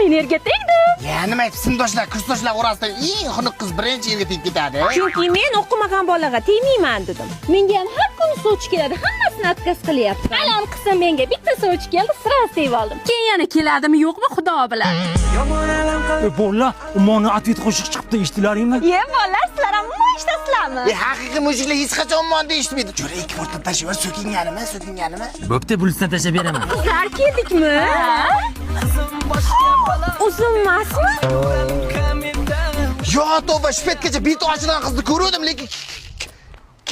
Men erga tegdim. Ya, nima aytib, sinfdoshlar, kursdoshlar orasida eng xunuk qiz birinchi erga tegib ketadi. Chunki men o'qimagan bolaga tegmayman dedim. Menga ham har kuni sovchi keladi, hammasini отказ qilyapti. Alam qilsa menga bitta sovchi keldi, сразу tegib oldim. Keyin yana keladimi, yo'qmi, Xudo biladi. E, bolalar, Ummonni ответ qo'shiq chiqibdi, eshitdilaringmi? Ye, bolalar, sizlar ham umuman eshitasizlarmi? E, haqiqiy мужик lar hech qachon ummonni eshitmaydi. Jo'ra, ikki bortdan tashlab yubar, so'kinganimi, so'kinganimi? Bo'pti, Bluetoothdan tashlab beraman. Qizlar, keldikmi? Uzun emasmi? Yo, tavba, shu paytgacha beti ochilgan qizni ko'rgandim, lekin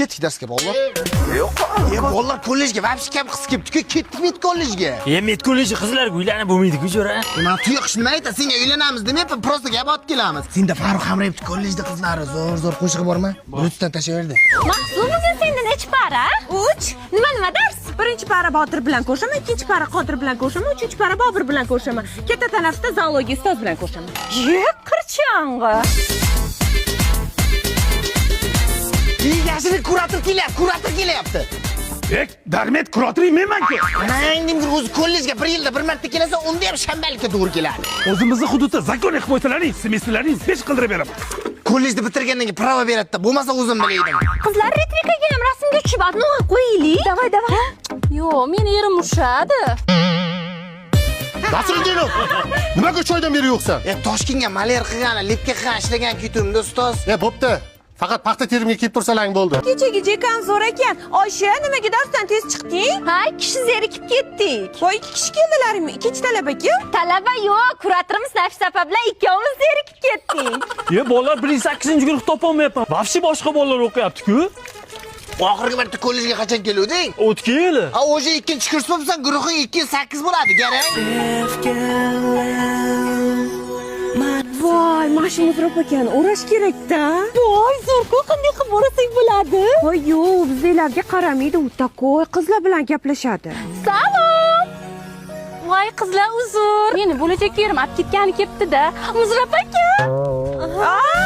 ketdik darsga, bolalar. Yo'q. E, bolalar, kollejga вообще kam qiz kelibdi-ku, ketdik med kollejga. E, med kolleji qizlarga uylanib bo'lmaydi-ku, jo'ra. Mana tuyoq nima aytadi? Senga uylanamiz demayapman, просто gap otib kelamiz. Senda Farruh Hamrayevni kollejda qizlari zo'r zo'r qo'shig'i bormi? Bluetoothdan tashlayverdi. Mahzun, bugun senda necha para? 3. Nima nima dars? Birinchi para Botir bilan ko'rishaman, ikkinchi para Qodir bilan ko'rishaman, uchinchi para Bobur bilan ko'rishaman. Katta tanaffusda zoologiya ustoz bilan ko'rishaman. Ye, qirchang'i. Yashirin kurator kelyapti, kurator kelyapti. Ek, Darmet kuratoring menman-ku. Manang o'zi kollejga bir yilda bir marta kelasan, unda ham shanbalikka to'g'ri keladi. O'zimizni hududda закон qilib qo'ysalaring, semestrlaring 5 qildirib beraman. Kollejni bitirgandan keyin prava beradi-da, bo'lmasa o'zim bilaydim. Qizlar, retrikaga ham rasmga tushib, одно qo'yaylik. Давай, давай. Yo'q, meni erim urishadi. Nasriddinov, nimaga 3 oydan beri yo'qsan? E, Toshkentga maler qilgan, lepka qilgan, ishlagan kuytumda, ustoz. E, bo'pti. Faqat paxta terimga kelib tursalaring bo'ldi. Kechagi dekan zo'r ekan. Oysha, nimaga darsdan tez chiqding? Ha, kishi zerikib ketdik. Voy, ikki kishi keldilaringmi? Ikkinchi talaba kim? Talaba yo'q, kuratorimiz Nafisa opa bilan ikkovimiz zerikib ketdik. E, bolalar, 1-8-guruh topolmayapman. Вообще boshqa bolalar o'qiyapti-ku. Oxirgi marta kollejga qachon keluvding? O'tgan yili. A, o'sha ikkinchi kurs bo'libsan, guruhing 2-8 bo'ladi, garang. Voy, mana shu Muzrob akani o'rash kerak-da. Voy, zo'r-ku, qanday qilib o'rasak bo'ladi? Voy, yo'q, bizlarga qaramaydi, u такой qizlar bilan gaplashadi. Salom. Voy, qizlar, uzr. Meni bo'lajak erim olib ketgani kelibdi-da. Muzrob aka. Aa!